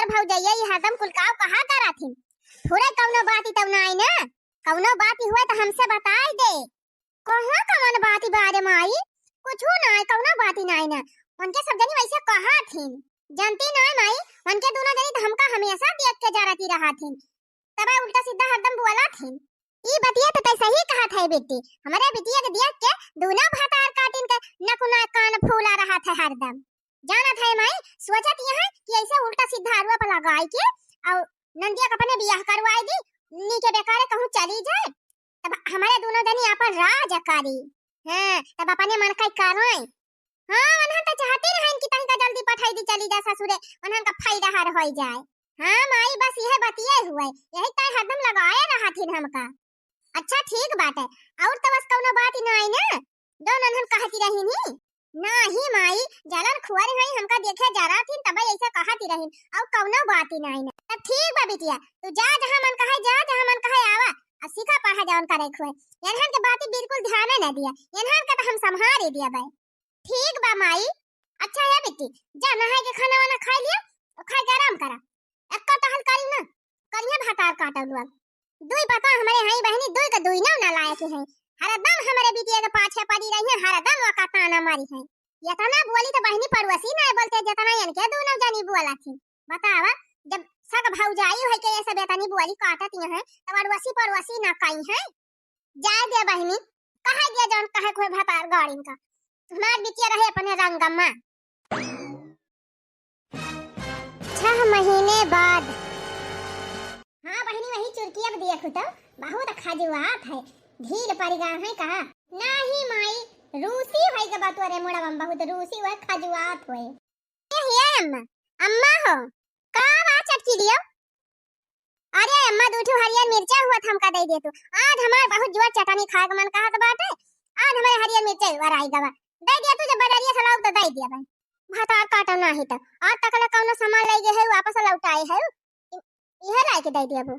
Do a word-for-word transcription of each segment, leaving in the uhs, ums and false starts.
अरे भौजइया, ई हरदम कुल काव कहा करत हिन? थोड़े कउनो बात ही तउ नाई ना, कउनो बात ही हुए त हमसे बताई दे। कहाँ कवन बात ही बारे माई? कुछू नाई, कउनो बात ही नाई ना। उनके सब जनी वैसे कहत हिन। जानती नाई माई, उनके दुनो जनी त हमका हमेशा देख के जरती रहत हिन। तब उल्टा सीधा हरदम बोलत हिन। ई बतिया त तै सही कहत है बेटी, हमरे बिटिया के देख के दुनो भतार काटिन के नकुना कान फूला रहत है हरदम। जानत है माई, सोचत यहाँ कि ऐसे उल्टा सीधा आरोप लगाई के अउ नंदिया के अपने बियाह करवाई दी, नीके बेकारे कहूँ चली जाए, तब हमरे दुनो जनी आपन राज करी। हाँ, तब अपने मन का करवाई। हाँ, उन्हन त चाहती रहन कि तनिका जल्दी पठाई दी चली जा ससुरे, उन्हन का फायदा हर होई जाए। हाँ माई, बस यह बतिये हुए, यही तय हरदम लगाए रहत हिन हमका। अच्छा ठीक बाटे, और त बस कउनो बात ही नाई ना, जौन उन्हन कहती रही नी? नाही माई, जलन खुआरी हई, हमका देखे जरत हिन, तबे ऐसे कहती रही, और कउनो बात ही नाई ना। तब ठीक बा बिटिया, तू जा जहाँ मन कहे जा, जहाँ मन कहे आवा, और सीखा पढ़ा जौन करे खुए। इन्हन के बात ही बिल्कुल ध्यान न दिया, इन्हन के त हम संभारी दिया बे। ठीक बा माई। अच्छा है बिट्टी, जा नहाए के खाना वाना खाई लिया, और खाए के आराम करा। एक्का टहल करी ना, करिया भतार काटल हुआ। दुई पता हमरे हई बहिनी, दुई के दुई ना, ना लायक है। हरदम हमरे बिटिया के पाछे पड़ी रही है, हरदम ओका ताना मारी है। इतना बोली त बहिनी पड़ोसी ना बोलते, जितना इनके दुनो जनी बोला थी। बतावा, जब सग भौजाई है के ये सब इतनी बोली काटत यहाँ, तब अड़ोसी पड़ोसी ना कही है। जाए दे बहिनी, कहे दे जौन कहे कोई भतार गाड़िन का। हमार बिटिया रहे अपने रंग मा। छह महीने बाद। हाँ बहिनी, वही चुरकी अब देखु तो बहुत खजुआत है, ढील पड़ गया है का? नाही माई, रूसी होई के बा तोरे मुड़वा में, बहुत रूसी होई, खजुआत होई। ए हे अम्मा, अम्मा हो, का बा चटकी लियो? अरे अम्मा, दू ठो हरियर मिर्चा हुआ त हमका दे दे तू। आज हमार बहुत जोर चटनी खाए के मन कहत बाटे। आज हमारे हरियर मिर्चा हुआ राई गवा। दे दे तू, जब बजरिया से लाऊ तो दे दे भाई। भतार काटो नाही तो। आज तक ले कौनो सामान ले गए है, वापस लौटाए है। इ-, इहे लाई के दे दे अब।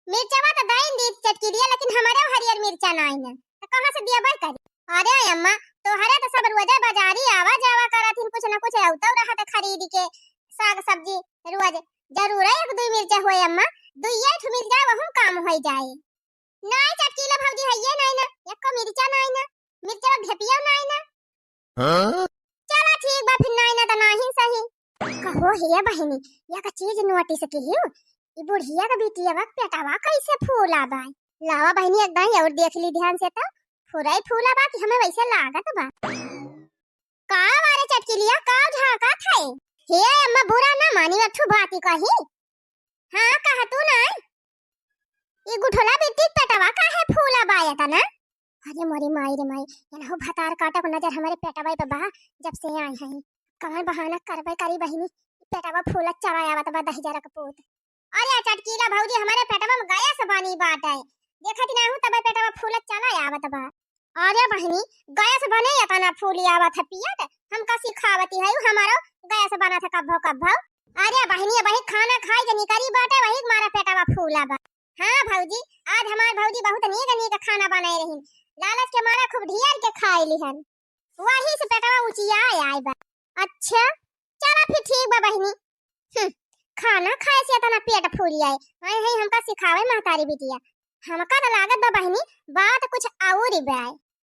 मिर्चवा तो दे दी चटकी लिया, लेकिन हमारे हरियर मिर्चा नाही ना। तो कहाँ से दिया भाई करी? अरे अम्मा, तोहरे तो सब रोजे बाजारी आवा जावा करत हिन, कुछ न कुछ अउतौ रहत खरीद के, साग सब्जी रोज। जरूर है एक दुई मिर्चा होए अम्मा, दुइये ठो मिर्चा वहू काम होई जाए। नाई चटकीला भौजी हइये नाई ना, एको मिर्चा नाई ना, मिर्चा भेपियो नाई ना। हाँ? चला ठीक बा, फिर नाई ना त नाही सही। कहो हे बहिनी, एक चीज notice किहिउ, ई बुढ़िया के बिटिया के पेटवा कैसे फूला बा? लावा बहिनी, एक दाई और देख ली ध्यान से तो, फुरई फूला बा कि हमें वैसे लागत बा। का बारे चटकिलिया, का झांकत है? हे अम्मा, बुरा ना मानी, एक ठो बात ही कही। हाँ, कहा तू ना। ई गुठला बिट्टी पेटवा काहे फूला बा एतना? अरे मोरी माई रे माई, एनहु भतार काटक नजर हमरे पेटवा पे बा, जब से आई हैं। कवन बहाना करबे करी बहिनी, पेटवा फूला चला आवत बा दहिजरा के पूत। अरे चटकीला भौजी, हमरे पेटवा में गैस बनी बाटे। देखत ना हूँ तबे पेटवा फूला चला आवत बा। अरे बहिनी, गैस बने एतना फूली आवत है पियत, हमका सिखावती है, हमारो गैस बनत है कब्भो कब्भो। अरे बहिनी, वही खाना खाई के निकरी बाटे, वही मारा पेटवा फूला बा। हाँ भौजी, आज हमार भौजी बहुत नीक नीक खाना बनाए रही, लालच के मारा खूब ढेर के खाए लिहन, वही से पेटवा उचिया आए बा। अच्छा, चला फिर ठीक बा बहिनी। हम्म, खाना खाए से इतना पेट फूल जाए। हाय हाय, हमका सिखावे महतारी बिटिया। हमका त लागत बा बहिनी, बात कुछ और ही बा।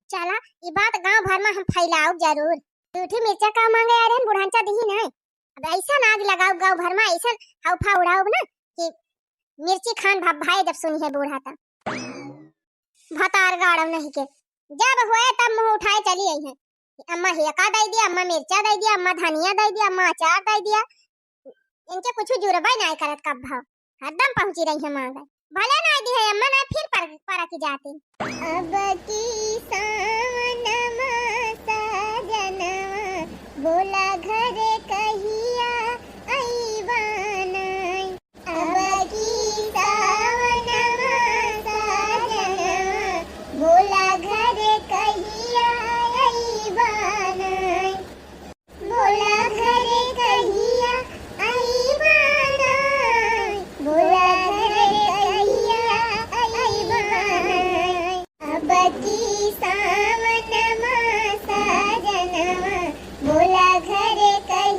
चला, ई बात गांव भर में हम फैलाऊ जरूर। दू ठो मिर्चा का मांगे आ रहे बुढ़ांचा दही नहीं। अब ऐसा आग लगाऊ गांव भर में, ऐसा हौफा उड़ाऊ ना कि मिर्ची खान भा-, भाई जब सुनी है बूढ़ा त। भतार गाड़ो नहीं के। जब हुए तब मुंह उठाए चली आई है। अम्मा हेका दे दिया, अम्मा मिर्चा दे दिया, अम्मा धनिया दे दिया, अम्मा अचार दे दिया। इनके कुछ जुरबे नहीं करत कब भाव। हरदम पहुंची रही है मांगे। भले नहीं दी है अम्मा, नहीं फिर पर, पर की जाती। अब की सावन मा साजनवा, बोला घरे कहिया अइबा नाई। अब की सावन मा साजनवा, बोला घरे कहिया अइबा नाई। बोला घरे कहिया अइबा नाई, बोला घरे कहिया अइबा नाई। अब की सावन मा साजनवा, बोला घरे कहिया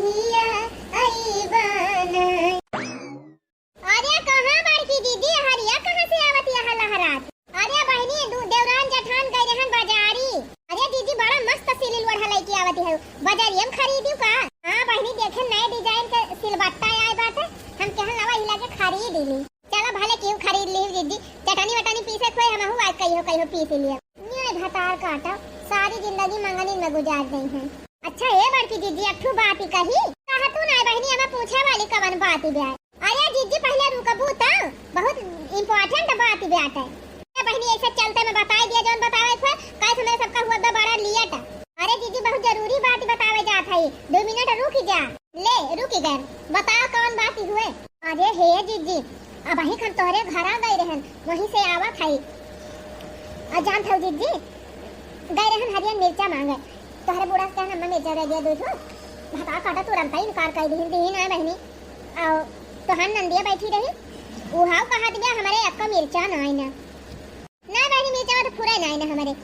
अरे हम खरीदी का? हाँ बहिनी, देखे नए design के सिलबट्टा आए बाटे, हम कहन लवा हिला के खरीद ली। चला भले क्यों खरीद ली जिज्जी, चटनी वटनी पीसे खोए हमहू आज कहियो कहियो पीस लिए। ये भतार काटा, सारी जिंदगी मंगनी में गुजार गई है। अच्छा ए बड़की जिज्जी, एक ठू बात ही कही। कहा तू ना बहिनी, हमें पूछे वाली कवन बात ही ब्याह? अरे जिज्जी, पहिले रुकबू त, बहुत important बात बाटे। ए बहिनी, ऐसे चलते में बताई दिया, जौन बतावे के होए, काहे से मेरे सबका हुआ बा बड़ा लेट। अरे जिज्जी, बहुत जरूरी बात बतावे जात है, दो मिनट रुक जा। ले, रुक गए, बताओ कौन बात हुए? अरे हे जिज्जी, अबही हम तोहरे घरा गए रहन, वहीं से आवत है। और जानत हो जिज्जी, गए रहन हरियर मिर्चा मांगे, तोहरे बूढ़ा से कहना, "अम्मा, मिर्चा दे दिया दो ठो।" भतार काटा तुरंत ही इनकार कर दिहिन, दिहिन ना बहिनी। और तोहार नंदिया बैठी रही, उहाव कहत बिया, "हमरे एक्को मिर्चा ना आई ना।" ना बहिनी, मिर्चा तो फुरे ना आई ना हमरे।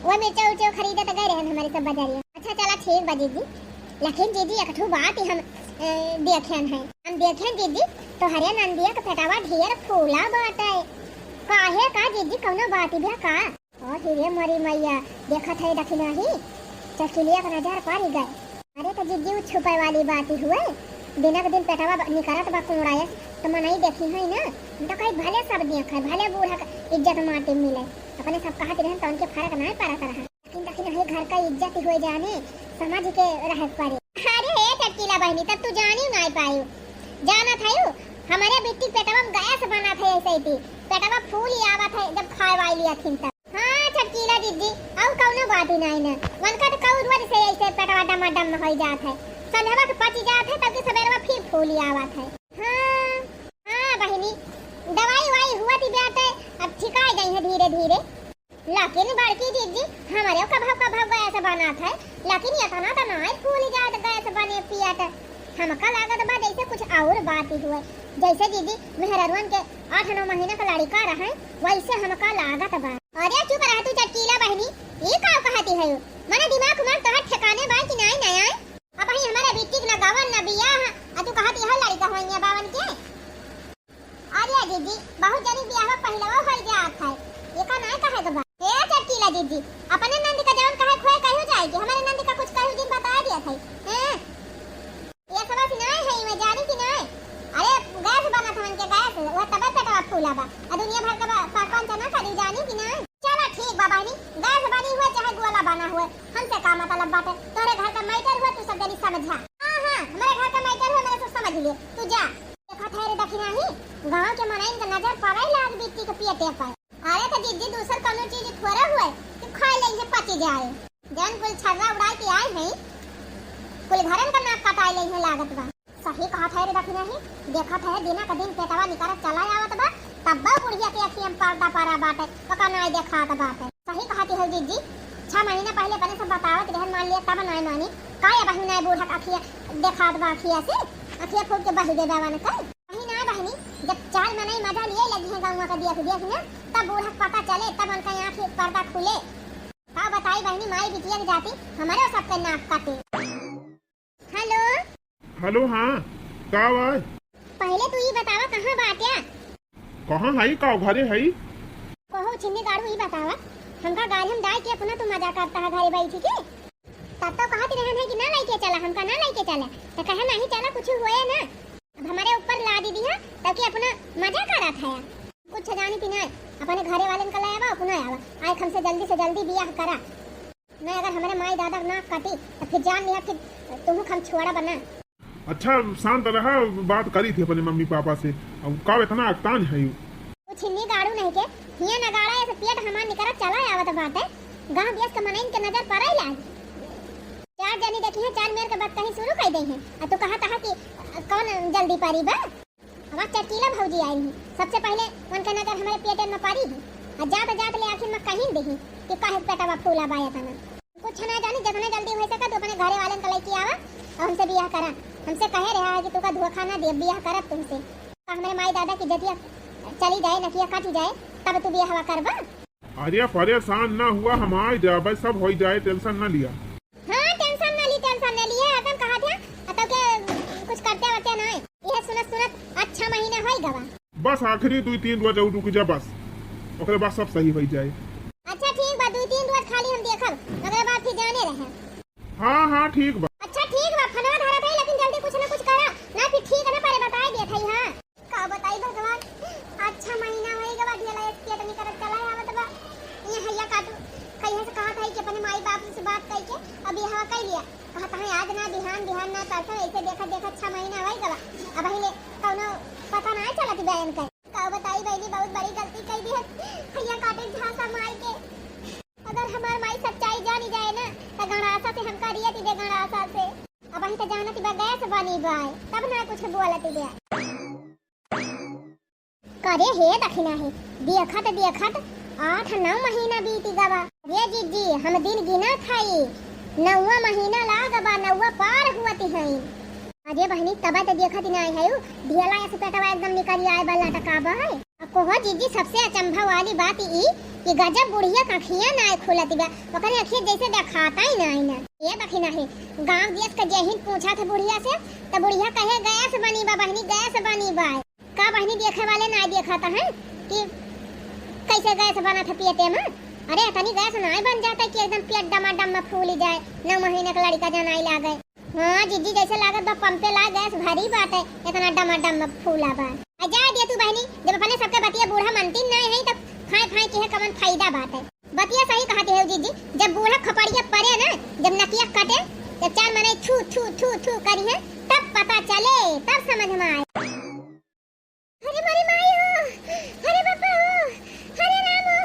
वो मिर्चा उर्चा खरीदे तो गए रहन हमरे सब बाजारिया। अच्छा चला ठीक बा जिज्जी, लेकिन जिज्जी एक ठो बात ही हम, ए, देखेन है। हम देखेन जिज्जी, तोहरे नंदिया के पेटवा ढेर फूला बाटे। काहे का जिज्जी, कौनो बात ही भा का? ओ रे मोरी मैया, देखत है दखिनाही, चटकिलिया के नजर पड़ गए। अरे तो जिज्जी, उ छुपे वाली बात ही हुए, दिनक दिन पेटवा ब-, निकरत बा कोड़ाए, तो मनई देखी है ना, तो कही भले सब देख है, भले बूढ़ा के इज्जत माटी मिले, अपने सब कहत रहन तो उनके फर्क नहीं पड़त रहा। लेकिन दखिनाही घर का इज्जत ही हुए जाने, समझ के रहे के पड़े। अरे हे चटकीला बहिनी, तब तू जानी नहीं पायू, जानत है हमरे बिट्टी पेटवा में गैस बनत है, ऐसे ही पेटवा फूल ही आवत है जब खाए वाली अथिन तब। हाँ, चटकीला दीदी, अउर कउनो बात ही नाहीं न। वनका त कउ रोज से ऐसे पेटवा डमाडम होइ जात है। संझवा के पचि जात है, तब के सबेरवा फिर फूली आवत है। हाँ, हाँ बहिनी, दवाई उवाई हुवत ही बाटे, अब ठिकाइ जइहैं धीरे धीरे। लेकिन बड़की दीदी, हमरेउ कभउ कभउ गैस बनत है, लेकिन एतना त नाहीं फूलि जात गैस बने पियत। हमका लागत बा जैसे कुछ अउर बात ही हुए, जैसे दीदी मेहररुअन के आठ नौ महीना का लड़िका रहै, वैसे हमका लागत बा। अरे चुप रह तू चटकीला बहिनी, ई का कहती है? मने दिमाग उमाग तोहर ठिकाने बा कि नाहीं, नाहीं आए? अबहीं हमरे बिट्टी के ना गवन ना बियाह, आ तू कहती है लड़िका होइया बावन के? अरे दीदी, बहुत जनी बियाह पहिलवा होइ जात है, एका नाहीं कहे के बा। ए चटकीला दीदी, अपने नंद का जवन कहे खोए कहियो जाए कि हमरे नंद का कुछ कहियो जिन बताइ दिया था। हैं? ये सब अथी नाहीं है, मैं जानी कि नाहीं? अरे गैस बनत हमन के गैस, वह तबे पेटवा फूला बा। आ दुनिया भर के बा-, सरपंच ना करी, जानी कि नाहीं? चला ठीक बा बहिनी, गैस बनी हुए चाहे गोला बना हुए, हमसे का मतलब बाटे? तोहरे घर का मैटर हुए, तू सब जनी समझा। हाँ, हाँ, हमरे घर का मैटर हुए, मेरे सब समझ लिए, तू जा। देखत है रे दखिनाही, गाँव के मनइन के नजर पड़े लाग बिट्टी के पियते पर। अरे त दीदी, दूसर कउनो चीज थोड़ा हुए कि खाइ लेइहैं पचि जाए। जउन कुल छर्रा उड़ाइ के आए हैं, कुल घरन का नाक कटाइ लेइहैं लागत बा। सही कहत है रे दखिनाही, देखत है दिना क दिन पेटवा निकरत चला आवत बा, तब्बो बुढ़िया के अखिया में पर्दा परा बाटे, ओका नाहीं देखात बाटे। सही कहती हो दीदी, छह महीना पहिले अपने सब बतावत रहन, मान लिया तब नाहीं मानी। का ये बहिन नाहीं बूढ़ा के अखिया देखात बा, अखिया से अखिया फूट के बहि गए बावन का। वही ना बहिनी, जब चार मनई मजा लिए लगी हैं गौवा का दिया के दिया ना, तब बूढ़ा के पता चले, तब उनका आँख पर्दा खुले। का बताई बहिनी, माई बिटिया के जाति हमरे सबके नाक काटे। हेलो। हेलो, हाँ, का बा? पहिले तू ई बतावा, कहाँ बाट्या? कहाँ हई, का घरे हई? कहो छिन्नी गाड़ू, ई बतावा, हमका गाल हम डाइ के अपना तू मजा करता है घरे बैठी के? तब तो कहत रहन है कि ना लइके चला, हमका ना लइके चला, तो कहे नहीं चला, कुछ हुए ना। अब हमरे ऊपर लादि दिहा, तब कि अपना मजा करत है। कुछ जानी कि नाहीं, अपने घरे वालन का ले आवा, अपना आवा। आए हमसे जल्दी से जल्दी बियाह करा। नाहीं, अगर हमरे माई दादा के नाक काटी, तो फिर जान लिहा, फिर तुहू हम छोड़ा बना। अच्छा, शांत रहा, बात करी थी अपने मम्मी पापा से। अब का इतना अकतान है यू? कुछ नहीं गाड़ू नहीं के, हियाँ नगाड़ा ऐसे पेट हमार निकरत चला आवत बाटे। गाँव देश के मनइन के नजर पड़े लाग। चार जनी देखी हैं, चार मेर के बात कहीं शुरू कर दे हैं। आ तू कहा तहा कि कौन जल्दी पारी बा? हमार चटकीला भौजी आई ही, सबसे पहिले उनके नजर हमरे पेटे में पड़ी ही। आ जात जात ले आखिर में कहीं दे ही कि काहे पेटवा फूला बा एतना। कुछ ना जानी, जितना जल्दी हो सके तू अपने घरे वालन का लेके आवा और हमसे बियाह करा। हमसे कहे रहा है कि तू का धोखा ना दे, बियाह करब तुमसे। का हमरे माई दादा की जतिया चली जाए, नकिया कट जाए, तब तू बियाहवा करबा? अरे परेशान ना हुआ, हम आ जाबे, सब हो जाए, tension ना लिया। हाँ, tension ना ली, tension ना लिए, एकदम कहा था, तब के कुछ करते वरते ना है। यह सुनत सुनत अच्छा महीना हो गवा। बस आखिरी दुई तीन रोज और रुक जा बस, ओकरे बाद सब सही हो जाए। अच्छा ठीक बा, दुई तीन रोज खाली हम देखब, ओकरे बाद फिर जाने रहे। हाँ, हाँ, ठीक बा। अच्छा परसों ऐसे देखत देखत छह महीना होइ गवा, अबहिं ले कउनो पता नाहीं चलत बा इनका। का बताई बहिनी, बहुत बड़ी गलती कइ दिहन। भैया काटे झांसा माई के। अगर हमार माई सच्चाई जानी जाए ना, त गंडासा से हमका रियत दे, गंडासा से। अबहिं त जानत बा गैस बनी बाय, तब ना कुछ बोलत बा। करे हे दखिना हे, देखत देखत आठ नौ महीना बीती गवा। अरे जिज्जी, हम दिन गिनत हई, नौवा महीना लाग बा, नौवा पार हुअत हई। अरे बहिनी, तब त देखत नाहीं हयू, ढेला ऐसे पेटवा एकदम निकल आए बा, लटका बा है। अब कहो जिज्जी, सबसे अचंभा वाली बात ई कि गजब बुढ़िया क अँखिया नाहीं खुलत बा, ओकरे अँखिया जैसे देखातइ नाहीं ना। ए दखिना हे, गाँव देस क जेहिन पूछत ह बुढ़िया से, त बुढ़िया कहे गैस बनी बा बहिनी, गैस बनी बा। का बहिनी देखे वाले नाहीं देखत हैं कि कैसे गैस बनत है पेटे में? अरे इतनी गैस नाहीं बन जात है कि एकदम पेट डमाडम में फूली जाए, नौ महीने क लड़िका जनाई लागे। हाँ जिज्जी, जैसे लागत बा पंपे ला गैस भरी बाटे, इतना डमाडम में फूला बा। आ जाए दिया तू बहिनी, जब अपने सबके बतिया बूढ़ा मनतीन नाहीं है, तब फाय फाय किहे कवन फायदा बाटे। बतिया सही कहत है जिज्जी, जब बूढ़ा खपड़िया परे ना, जब नकिया कटे, जब चार मनई थू थू थू थू करिहे, तब पता चले, तब समझ में आए। अरे मोरी माई हो, अरे बापा हो, अरे राम हो,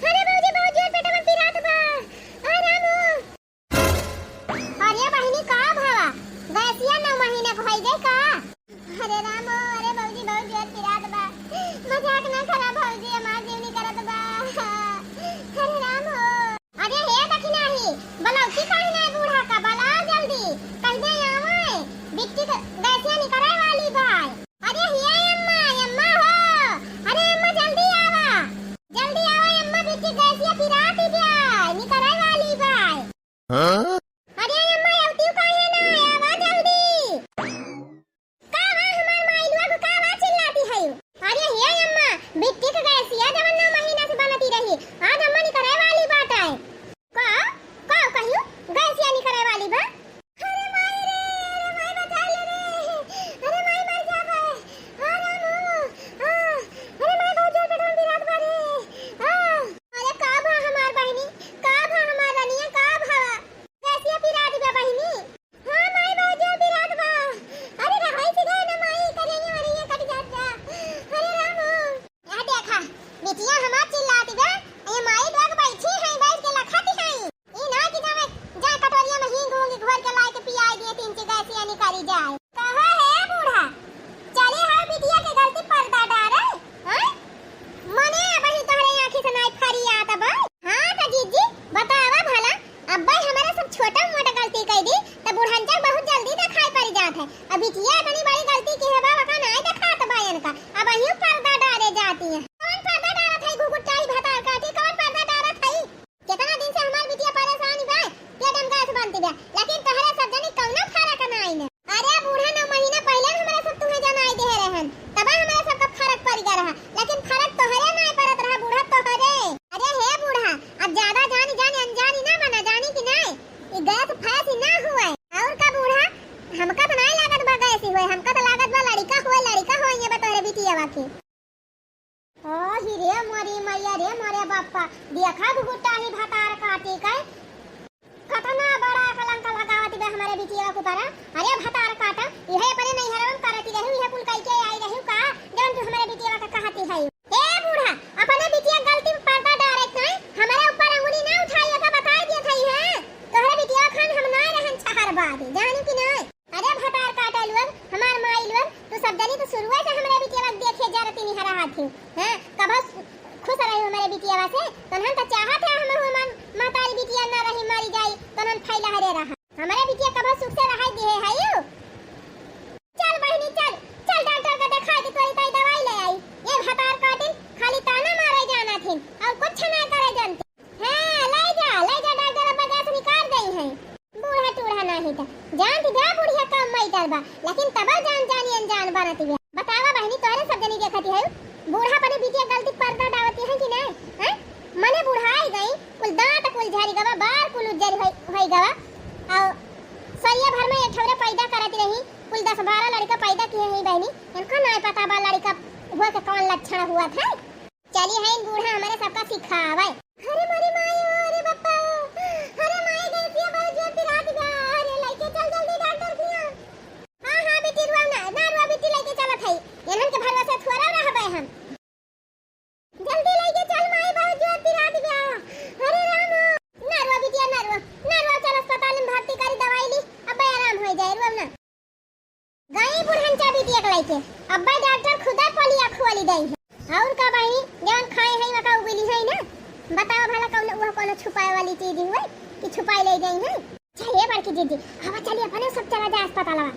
अरे भौजी, बहुत जोर पेटवा पिरात बा, आ राम हो। अरे बहिनी, का भवा? गैसिया नौ महीना क होइ गई का? अरे राम हो, अरे भौजी, बहुत जोर पिरात बा। मजाक ना करा भौजी, हमार जीव निकरत बा। अरे राम हो। अरे हे दखिना ही, बलौती काहे ना बूढ़ा का? बलाओ जल्दी, कहिदे आवे, बिट्टी क गैसिया निकरे वाली बा। अरे हे अम्मा, अम्मा हो, अरे अम्मा जल्दी आवा, जल्दी आवा अम्मा, बिट्टी गैसिया पिरात बा, निकरे वाली बा। हाँ? अरे अम्मा, अउतिउ काहे ना आवा जल्दी। का बा हमार माई लोग, का बा चिल्लाती है? अरे हे अम्मा, बिट्टी क गैसिया जवन नौ महीना से बनती रही, आज अम्मा निकरे वाली बाटे। का? का कहियो? गैसिया निकरे वाली बा? अरे माई रे, अरे माई बचा ले रे, अरे माई मर जाबे, हाँ राम हो, हाँ, अरे माई बहुत जोर पेटवा पिरात बा रे, हाँ। अरे का भा हमार बहिनी, का भा हमार रनिया, का भा? गैसिया पिरात बा बहिनी। हाँ माई, बहुत जोर पिरात बा। अरे रहै सीधा ना माई, करेंगे मरेंगे कट जात बा। अरे राम हो। आ देखा, बिटिया हमार चिल्लात बा, ये माई लोग बैठी हैं, बैठ के लखत हैं। ई ना कि जाए, जाए कटोरिया में हींग हूंग घोर के लाए के पियाई दिए, तीन ची गैसिया निकरी जाए। कहा है बूढ़ा, चली हर बिटिया के गलती पर्दा डारे, हैं? मने अबही तोहरे आँखी से नाई फरियात बा। हाँ त जीजी, बतावा भला, अब्बे हमरे सब छोटा मोटा गलती कइ दी, त बुढ़ंचा बहुत जल्दी देखाई पड़ जात है। अब बिटिया इतनी बड़ी गलती की है बा, वका नाई देखात बा इनका, अबहियो पर्दा डारे जाती है। कौन पर्दा डारत है घुघुटाई भतार काटी, कौन पर्दा डारत है? केतना दिन से हमार बिटिया परेशान बा, पेट में गैस बनती बा, लेकिन तोहरे सब जनी कौनो फरक नाई न। अरे बूढ़ा, नौ महीना पहिले हमरे सब तुहे जनाई देहे रहन, तब हमरे सबका फरक पड़ गया रहा, लेकिन फरक तोहरे नाई पड़त रहा बूढ़ा, तोहरे। अरे हे बूढ़ा, अब ज्यादा जानी जानी अनजानी ना बना, जानी कि नाई? ई गैस फैस ना हुए। और का बूढ़ा, हमका तो नाई लागत बा गैस हुए, हमका तो लागत बा लड़िका हुए, लड़िका हुए ये बा तोहरे बिटिया के। ओ ही रे मोरी मैया रे मोरे बापा, देखा घुघुटाही भतार काटी के, कतना बड़ा कलंक लगावत बे हमरे बिटिया के ऊपर। अरे भतार काटा, इहे अपने नैहरवा में करती रही, इहे कुल कई के आई रही का, जौन तू हमरे बिटिया के कहती है? ए बूढ़ा, अपने बिटिया गलती में पर्दा डारे के हमरे ऊपर अंगुली ना उठाई, एका बताई दिए थई है। तोहरे बिटिया खान हम ना रहन छहर बाद, जानू कि नहीं? अरे भतार काटा लोग, हमार माई लोग, तू सब जनी तो शुरुए से हमरे बिटिया के देखे जरती निहरा हाथी। हैं, कब खुश रही हमरे बिटिया से, तनहन तो चाहत है हम हमार महतारी बिटिया ना रही, मरी जाई, तनहन फैला हरे रहा। हमरे बिटिया कब सुख से रहाई दिहे है यू? चल बहिनी चल, चल डॉक्टर के देखाई के तोरी ताई दवाई ले आई। ये भतार काटिन खाली ताना मारे जाना थिन और कुछ ना करे जानती। हाँ, ले जा, ले जा डॉक्टर, अब गैस निकाल गई है। बूढ़ा टूढ़ा नाही त जानती बा बुढ़िया का मैटर बा, लेकिन तब जान जानी अनजान बनती बा। बतावा बहिनी, तोहरे सब जनी देखती है, बूढ़ा अपने बिटिया गलती पर्दा डावती है कि नहीं? हैं? मने बुढ़ाई गई, कुल दांत कुल झरी गवा, बार कुल उज्जर होई, होई गवा। और सरिया भर में एक ठौरे पैदा करती रही, कुल दस बारह लड़का पैदा किए ही बहिनी, इनका नहीं पता बा लड़का हुआ के कौन लक्षण हुआ था। चली है इन बूढ़ा हमारे सबका सिखावे। अरे मोरी माई, ओ रे बप्पा, अरे माई गैसिया बहुत जोर पिरात बा, अरे लइके चल जल्दी डॉक्टर किया। अब ना। गई बुढ़न चाबी दिया के लइके। अब्बा डॉक्टर खुदा पोलिया खोली दई है। और का बहिनी, जवन खाए है, वका उबिली है ना? बताओ भला, कौन वह कोनो छुपाए वाली चीज हुए कि छुपाई ले गई है? चलिए बड़की दीदी, अब चलिए अपने सब चला जाए अस्पतालवा।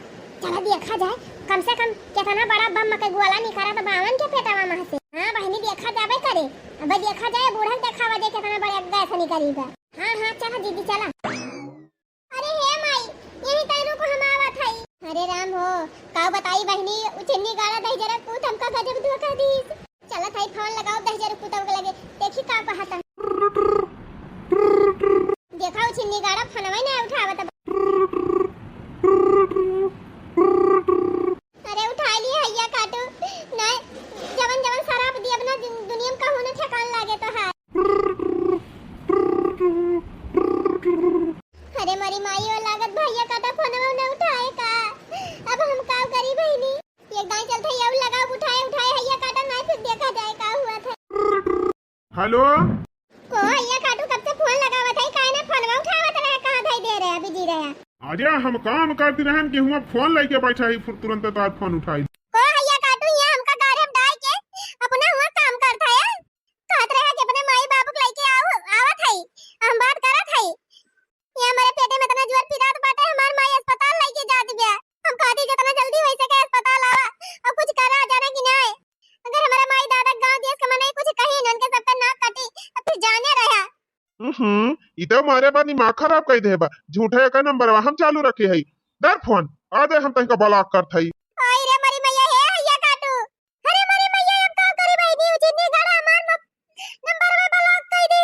चला देखा जाए, कम से कम कितना बड़ा बम के गोला निकाला तो बावन के पेटवा में से। हाँ बहिनी, देखा जाबे करे। अब देखा जाए, बूढ़ा के देखावा जाए कितना बड़ा गैस निकली बा। हाँ, हाँ, चला दीदी, चला। अरे हे माई, यही तैरू को हम आवत हई। अरे राम हो, का बताई बहिनी, उ चिन्नी गाड़ा दहिजरा पूत हमका गजब धोखा दीस। चलत हई फोन लगाओ दहिजरा पूत के लगे, देखी का कहता। देखा उ चिन्नी गाड़ा फोनवा ना उठावत बा। अरे उठा लिए हैया काटू, नहीं जवन जवन शराब दियब ना दुन-, दुनिया में कहूँ ना ठेकान लागे तो है। अरे मरी माई, ओ लागत भैया काटा फोनवा न उठाए का। अब हम का करी बहिनी? एक दाई चलत है, अब लगाओ, उठाए, उठाए, हैया काटा, नहीं फिर देखा जाए का हुआ था। हेलो। को हैया काटू, कब से फोन लगावत है, काहे ना फोनवा उठावत रहे, कहाँ धई दे रहे, बिजी रहे। अरे हम काम करती रहन कि हुआ फोन लेके बैठा ही, फुर-, तुरंत तार फोन उठाई। को हैया काटू, ये हमका गाड़ी में डाल के अपना हुआ काम करता है। कहत रहे कि अपने माई बाबू के लेके आओ, आवत है, हम बात करत है। ये हमारे पेटे में इतना जोर पिरात बाटे, हमार माई अस्पताल लेके जात बिया। हम कहती जितना जल्दी हो सके अस्पताल आवा और कुछ करा जाना कि नहीं। अगर हमारे माई दादा गांव देश के मनई कुछ कही न, उनके सबका नाक कटी, अब फिर जाने रहा। हम्म, ई तो मारे बा दिमाग खराब कर दे बा। झूठे का नंबरवा हम चालू रखे हई। दर फोन, आ दे हम तनिका ब्लॉक करत हई। आई रे मरी मैया, हे हैया काटू। अरे मरी मैया, अब का करी बहिनी, उ चिन्नी गाड़ा हमार म-, नंबरवा ब्लॉक कर दी।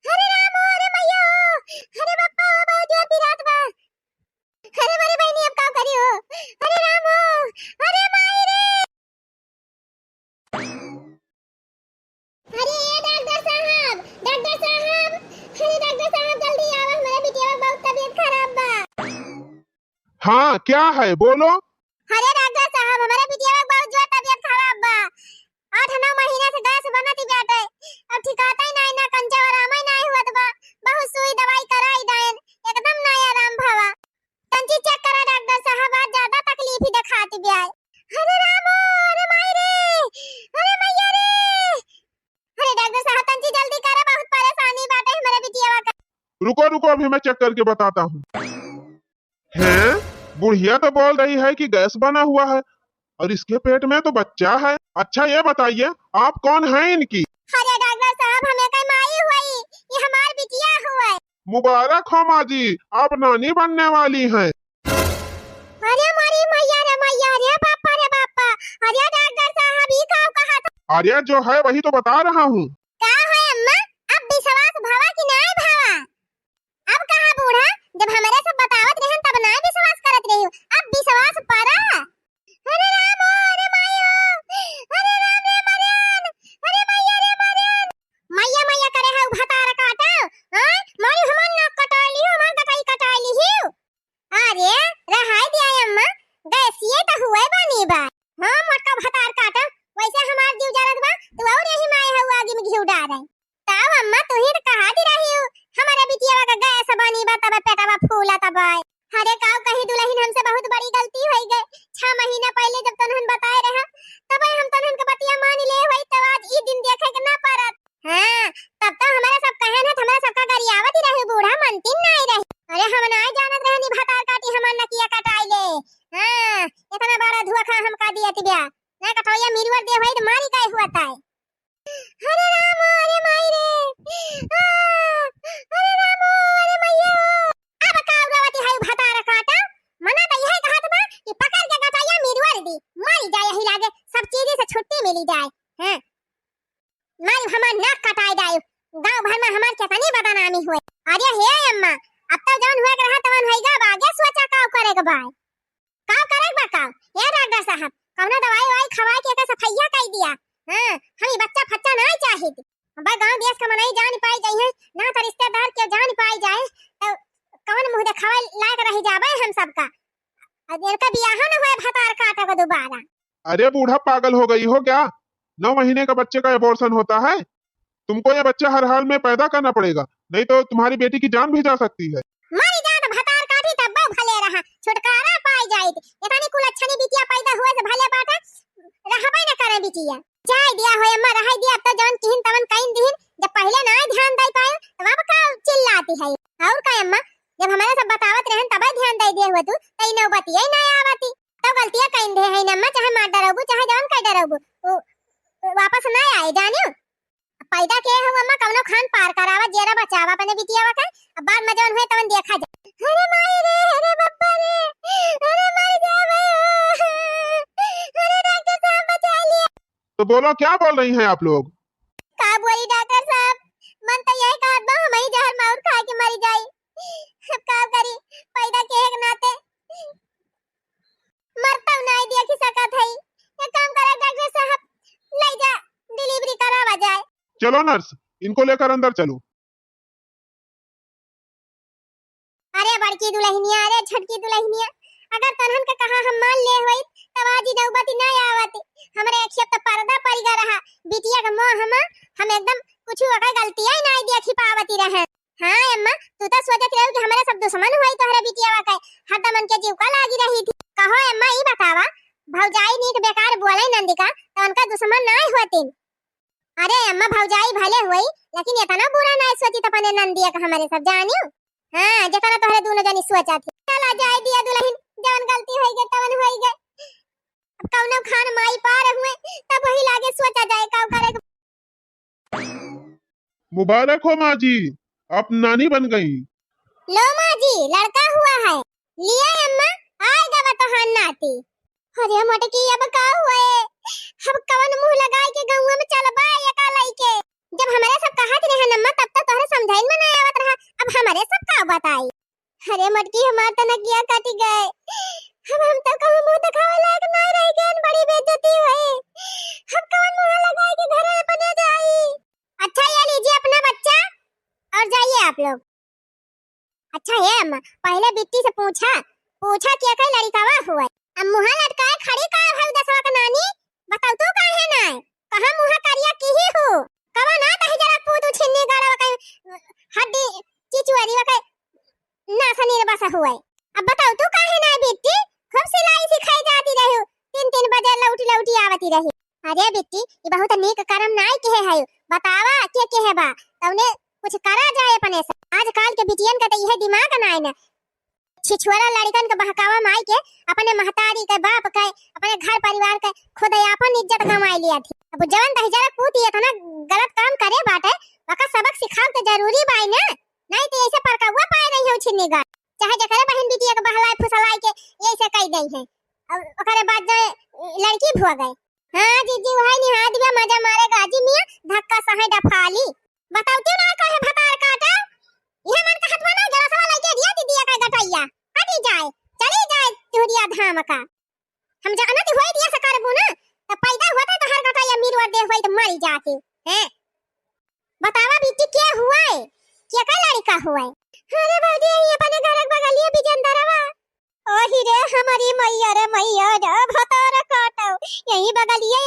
अरे राम हो, अरे मैया हो, अरे बापा हो, बहुत जोर पिरात बा। अरे मरी बहिनी, अब का करी हो? अरे राम हो, अरे माई रे। अरे ए डॉक्टर साहब, डॉक्टर साहब, अरे डॉक्टर साहब, जल्दी आवा, हमारे बिटिया के बहुत तबीयत खराब बा। हाँ, क्या है, बोलो। अरे डॉक्टर साहब, हमारे बिटिया के बहुत जोर तबीयत खराब बा। आठ नौ महीना से गैस बनत ही बाटे, अब ठिकाता ही नहीं ना, कंचा आराम ही नहीं हुआ बा। बहुत सुई दवाई कराई डायन, एकदम नहीं आराम भवा। तंची चेक करा डॉक्टर साहब, आज ज्यादा तकलीफ ही दिखाती बे आए। अरे रामो, अरे माई रे, अरे मैया रे। अरे डॉक्टर साहब, तंची जल्दी करा, बहुत परेशानी बाटे हमारे बिटियावा का। रुको, रुको, अभी मैं चेक करके बताता हूँ। हैं? बुढ़िया तो बोल रही है कि गैस बना हुआ है और इसके पेट में तो बच्चा है। अच्छा, ये बताइए, आप कौन हैं इनकी? अरे डॉक्टर साहब, हमें कई माई हुई, ये हमार बिटिया हुई। मुबारक हो माँ जी, आप नानी बनने वाली हैं। अरे मोरी मैया रे मैया, रे बापा रे बापा, अरे डॉक्टर साहब, ई का कहा था? अरे जो है वही तो बता रहा हूँ। का है अम्मा, अब विश्वास भवा कि नाय भवा? अब कहा बूढ़ा, जब हमरे सब बतावत रहन तब नाय विश्वास करत रही, अब विश्वास परा। अरे राम हो, अरे माई हो, अरे राम रे मरियन, अरे मैया रे मरियन। मैया मैया करे है भतार काटा, हाँ? माई हमार नाक कटाई ली, हमार गटाई कटाई ली ही। अरे, रहाई दिया अम्मा, गैसिए त हुए बानी बा। हाँ, मोटका भतार काटा, वैसे हमार जीव जरत बा, तू और यही माई हऊ आगी में घिउ डारे। ताऊ अम्मा, तू ही त कहा दी रही हूँ, हमारे बिटिया का गैस बनी बा, तब पेटवा फूला तब। अरे काऊ कही दुल्हन, हमसे बहुत बड़ी गलती होई गए। छह महीना पहले जब तनहन बताए रहा, तब हम तनहन के बतिया मान ले होई, तब आज ई दिन देखे के ना परत। हाँ, तब तो हमारे सब कहन है, हमारे सबका गरियावत ही रहे, बूढ़ा मनतिन नाई रहे। अरे हम नाई जानत रहे नी भतार काटी हमार नकिया कटाई ले। हाँ, इतना बड़ा धोखा हमका दियत ब्या। ना कटोया मिरुअर दे होई त मारी गए हुआ ताई। अरे राम, अरे माई रे। आ, अरे राम, अरे मैया। अब का उड़ावती है भतार काटा? मना तो यही कहत बा कि पकड़ के गटैया मिरुअर दी, मरी जाए यही लागे, सब चीज से छुट्टी मिली जाए। हैं? मारी हमार नाक कटाई जाए, गांव भर में हमार कितनी बदनामी हुए। अरे हे अम्मा, अब तो जवन हुए के रहा तवन होई गा, अब आगे सोचा का करे के बा। का करे के बा का? ए डॉक्टर साहब, कौनो दवाई ववाई खवाई के एकर सफैया कई दिया। हाँ, हम ई बच्चा फच्चा नाई चाहित। अब गांव देश का मनई जान पाई जाई है, ना तो रिश्तेदार के जान पाई जाए, तो कौन मुंह देखावे लायक रह जावे हम सबका। अब इनका बियाह न होए भतार काटा को दोबारा। अरे बूढ़ा, पागल हो गई हो क्या? नौ महीने का बच्चे का एबॉर्शन होता है? तुमको ये बच्चा हर हाल में पैदा करना पड़ेगा, नहीं तो तुम्हारी बेटी की जान भी जा सकती है। मरी जात भतार काटी तब भले रहा, छुटकारा पाई एतनी कुल अच्छा नहीं बिटिया पैदा हुए से भले बाटे, रहबे न करे बिटिया। जाए दिया हो अम्मा, रहे दिया, अब तो जवन किहिन तवन कइन दिहिन, जब पहिले ना ध्यान दे पाए, तब अब का चिल्लाती है? और का अम्मा, जब हमारे सब बतावत रहन तबे ध्यान दे दिए हुए तू, तो ई नौबतिया ही ना आवती। तो गलतिया कइन दे है न अम्मा, चाहे मार डरबू, चाहे जवन कर डरबू, उ, उ वापस ना आए, जानियो। पैदा के हो अम्मा, कौनो खान पार करावा, जेरा बचावा अपने बिटियावा के, अब बाद में जवन हुए तवन देखा जा। अरे माई रे, अरे बप्पा रे, अरे मर जावे हो। अरे डॉक्टर साहब बचा लिया। तो बोलो, क्या बोल रही हैं आप लोग? का बोली डॉक्टर साहब, मन तो यही कहत बा, हम ही जहर माहुर खा के मरी जाई। अब का करी, पैदा के एक नाते मरतौ नाई देखी सकत हई। एक काम करा डॉक्टर साहब, ले जा, डिलीवरी करावा जाए। चलो नर्स, इनको लेकर अंदर चलो। अरे बड़की दुल्हनिया, अरे छोटकी दुल्हनिया, अगर तनहन के कहा हम मान ले होई, तब आज ई नौबती ना आवत। हमरे अखिया तो पर्दा पड़ गया रहा, बिटिया के मोह हम, हम एकदम कुछ ओकर गलतियां ही ना देखी पावती रहे। हाँ अम्मा, तू तो सोचत रहू कि हमरे सब दुश्मन होई तोहरे बिटियावा के, हरदम उनके जीव का लागी रही थी। कहो अम्मा, ई बतावा, भौजाई नीक बेकार बोले नंदिका, तो उनका दुश्मन ना होती। अरे अम्मा, भौजाई भले होई, लेकिन इतना बुरा ना सोची तो अपने नंदिया का हमरे सब जानियो। हाँ, जितना तोहरे दोनों जनी सोचा थी। चला जाए दिया दुल्हन, जवन गलती होई गई तवन होई गई। अब कौनो खान माई पार हुए, तब वही लागे सोचा जाए का करे। मुबारक हो माँ जी, आप नानी बन गई। लो माँ जी, लड़का हुआ है। लिया अम्मा, आएगा बतहान नाती। अरे मोटकी, अब का हुए? अब कवन मुंह लगाई के गौवा में चलबा एका लइके? जब हमरे सब कहत रहे न अम्मा, तब तो तोहरे समझाइन में ना आवत रहा, अब हमरे सब का बताई? अरे मोटकी, हमार तो नकिया कट गए, अब हम तो कहूँ मुंह दिखावे लायक ना रह गए, बड़ी बेइज्जती हुई। अब कवन मुंह लगाई के घर अपने जाई? अच्छा, ये लीजिए अपना बच्चा और जाइए आप लोग। अच्छा हे अम्मा, पहिले बिट्टी से पूछा, पूछा कि एकै लड़िकवा हुए। अब मुँहा लटकाए खड़ी का भई दसवा के नानी, बताऊ तू काहे नाय? कहाँ मुँहा करिया किही हू? कवा ना दहिजरा पूत उ छिन्नी गड़वा के हड्डी चिचुअरी के नासनीर बस हुए। अब बताऊ तू काहे नाय बिट्टी? खूब सिलाई सिखाई जाती रही, तीन तीन बजे लौटी लौटी आवती रही। अरे बिट्टी, ई बहुत नीक करम नाय किहे है, बतावा के किहे बा, तौने कुछ करा जाए अपने से। आजकल के बिटियन का तो इहे दिमाग नाय न, छिछुअरा लड़िकन के बहकावा माई के, अपने महतारी के, बाप के, अपने घर परिवार के, खुद आपन इज्जत गंवाई लिया थी। अब जवन दहिजरा पूत इतना गलत काम करे बाटे, ओका सबक सिखाव तो जरूरी बाय ना, नाय तो ऐसे परकौआ पाए रही हो छिन्नी गाड़। चाहे जकरे बहिन बिटिया के बहलाए फुसलाए के ऐसे कह दे है, और ओकरे बाद जो लड़की भुआ गए। हाँ जीजी, वही निहाय दिया, मजा मारे गाजी मियाँ, धक्का सहे डफाली। बताऊ तू ना कहे भतार काटे, इहे मन कहत बा ना, गलासवा लइके दिया दीदी का गटैया, हटी जाए, चली जाए चुहरिया धाम का। हम जानत होई दिया से करबू ना, त पैदा होते तो हर गटैया मिरवर दे होई तो मरी जाके, हैं? बतावा बिट्टी के हुए, के का लड़िका हुए? अरे भौजी, ये अपने घर के बगलिए बिजेंदरवा। ओही रे हमारी मैया रे मैया रे, भतार काटो, यही बगलिए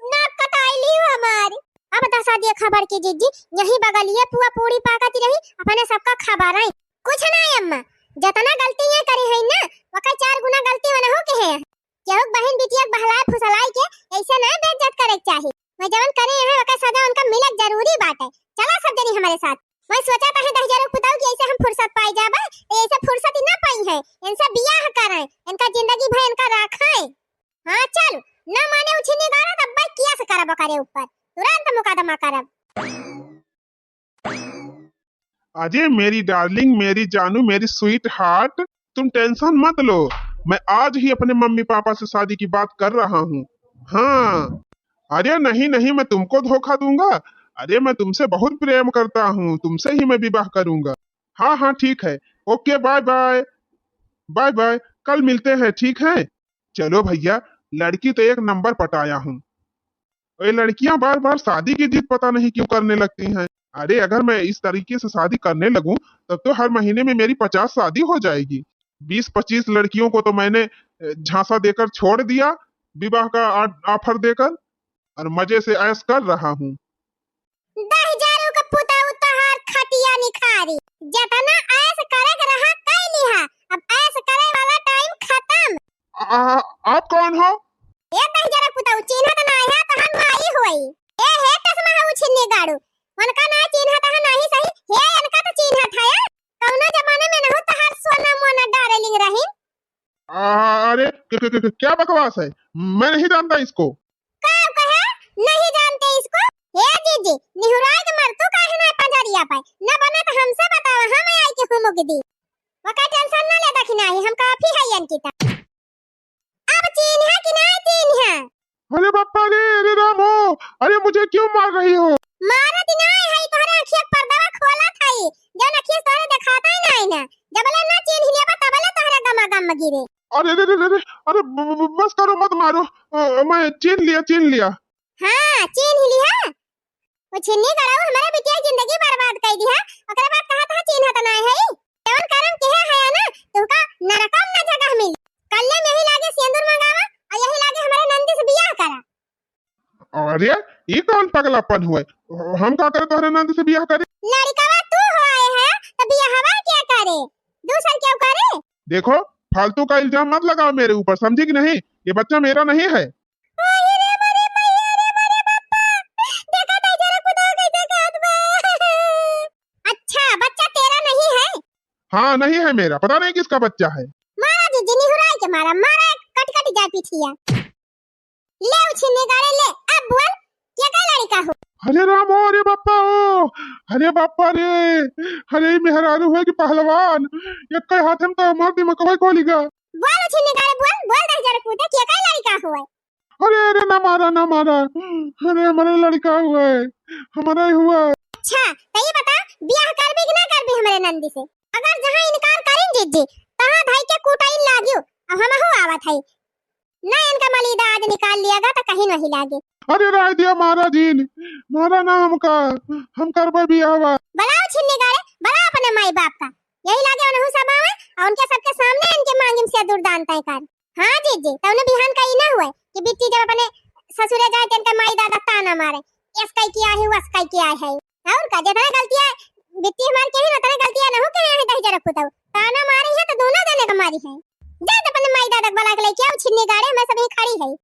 नाक कटाई ली हमार। अब दसा देखा बड़की जीजी, यही बगलिए पुआ पूड़ी पाकत रही, अपने सबका खबर है। कुछ ना अम्मा, जतना गलती ये करी है ना, वकर चार गुना गलती वनहु के है। केहू के बहिन बिटिया के बहलाए फुसलाए के ऐसे ना बेइज्जत करे के चाही। वह जवन करे हैं, वकर सजा उनका मिलक जरूरी बाटे। चला सब जनी हमरे साथ। मैं सोचा था दहिजरू पुताऊ कि ऐसे हम फुर्सत पाई जाबे, तो ऐसे फुर्सत ही ना पाई है। इनसे बियाह करें, इनका जिंदगी भर इनका रखें। हाँ चल, ना माने उछिनी गारा, तब भाई केस करब ओकरे ऊपर, तुरंत मुकदमा करब। अरे मेरी डार्लिंग, मेरी जानू, मेरी स्वीट हार्ट, तुम टेंशन मत लो, मैं आज ही अपने मम्मी पापा से शादी की बात कर रहा हूँ। हाँ, अरे नहीं नहीं, मैं तुमको धोखा दूंगा? अरे मैं तुमसे बहुत प्रेम करता हूँ, तुमसे ही मैं विवाह करूंगा। हाँ हाँ ठीक है, okay, bye bye, bye bye, कल मिलते हैं, ठीक है? चलो भैया, लड़की तो एक नंबर पटाया हूँ। ये लड़कियां बार बार शादी की जिद पता नहीं क्यों करने लगती हैं। अरे अगर मैं इस तरीके से शादी करने लगूं, तब तो हर महीने में मेरी पचास शादी हो जाएगी। बीस पच्चीस लड़कियों को तो मैंने झांसा देकर छोड़ दिया, विवाह का ऑफर देकर, और मजे से ऐश कर रहा हूँ। दहिजरू का पुताऊ तोहार खटिया निखारी, जितना ऐश करे के रहा कई लिहा, अब ऐश करे वाला टाइम खत्म। आ, आप कौन हो? ए दहिजरा पुतऊ, चिन्हत नाहीं है तो हम माई होई। ए हे टसमा हऊ छिन्नी गाड़ू, उनका ना चिन्हत है नाही सही, हे इनका तो चिन्हत है। कौनो जमाने में नहु तहार सोना मोना डार्लिंग रही। आ, अरे क-, क-, क-, क्या बकवास है, मैं नहीं जानता इसको। का कहे नहीं जानते इसको? हे जीजी, निहुराए के मर तू काहे ना पंजरिया पाए? न बना तो हमसे बतावा, हम आई के हुमुक दी। वका टेंशन ना ले, दखिनाही हम काफी है इनकी ता। अब चीन्हा कि ना चीन्हा? अरे बापा रे, अरे राम हो, अरे मुझे क्यों मार रही हो? मारत नाहीं है, तोहरे अखिया पर्दवा खोलत है, जौन अखिया तोहरे देखाता ही नाहीं ना। जबले ना चीन्ह लेबा तबले तोहरे गमा गम गिरे। अरे रे रे रे रे, अरे ब-, ब-, ब-, बस करो, मत मारो। अ, मैं चीन्ह लिया, चीन्ह लिया। हाँ, चीन्ह लिया। वो छिन्नी गड़ाऊ हमारे बिटिया की जिंदगी बर्बाद कर दी है। ओकरे बाद कहा था चीन्हत नाहीं है। जवन करम किहे है ना, तुमका नरकम ना जगह मिली। कल्ले में यही लागे सेंदूर मंगावा और यही लागे हमारे नंदी से बियाह करा। अरे, ई कौन पगलापन हुए? हम का करे तोहरे नंदी से बियाह करे? लड़िकवा तू होए है, तो बियाहवा क्या करे? दूसर क्यों करे? देखो, फालतू का इल्जाम मत लगाओ मेरे ऊपर, समझी कि नहीं? ये बच्चा मेरा नहीं है। अरे रे, अरे भैया रे, अरे बापा, देखा तो जरा खुदा कैसे कहत बा। अच्छा, बच्चा तेरा नहीं है? हाँ, नहीं है मेरा, पता नहीं किसका बच्चा है। मारा जीजी, निहुराई के मारा, मारा कट कट जाए पिठिया। ले उछिन्नी गाड़े ले, अब बोल, के का लड़िका हो? अरे राम हो, अरे बापा हो, अरे बापा रे, अरे ई मेहरारू हुए कि पहलवान, एक हाथ में तो हमार दिमागवा खोली गा। बोल उछिन्नी गाड़े, बोल, बोल दहिजरा पूते, के का लड़िका हुए? अरे, अरे, ना मारा, ना मारा। अरे, हमारे लड़िका हुआ है, हमारा ही हुआ है। अच्छा, तो ये बता, बियाह करबी कि ना करबी हमरे नंदी से? अगर जहाँ इनकार करिन जीजी, तहाँ धई के कुटाइन लागियो। अब हमहू आवत है। ना इनका मलीदा आज निकाल लिया गा तो कहीं नहीं लागे। अरे, राय दिया मारा जीन, मारा ना हमका, हम करबे बियाहवा। बुलाओ छिन्नी गाड़े, बुलाओ अपने माई बाप का। यही लागे उनहू सब आवे और उनके सबके सामने इनके मांगिम से दूर दान तय कर। हाँ जीजी, तौने बिहान का ई ना हुए कि बिट्टी जब अपने ससुरे जाए, तो इनका माई दादा ताना मारे, "एस कई किया है, वस कई किया है।" और का, जितना गलतियाँ बिट्टी हमार के है, उतना गलतियाँ नहु के है, दहिजरा पूतऊ। ताना मारी है, तो दोनों जने का मारी है। जा तो अपने माई दादा का बुला के लेके आओ, छिन्नी गाड़े, मैं सब यहीं खड़ी है।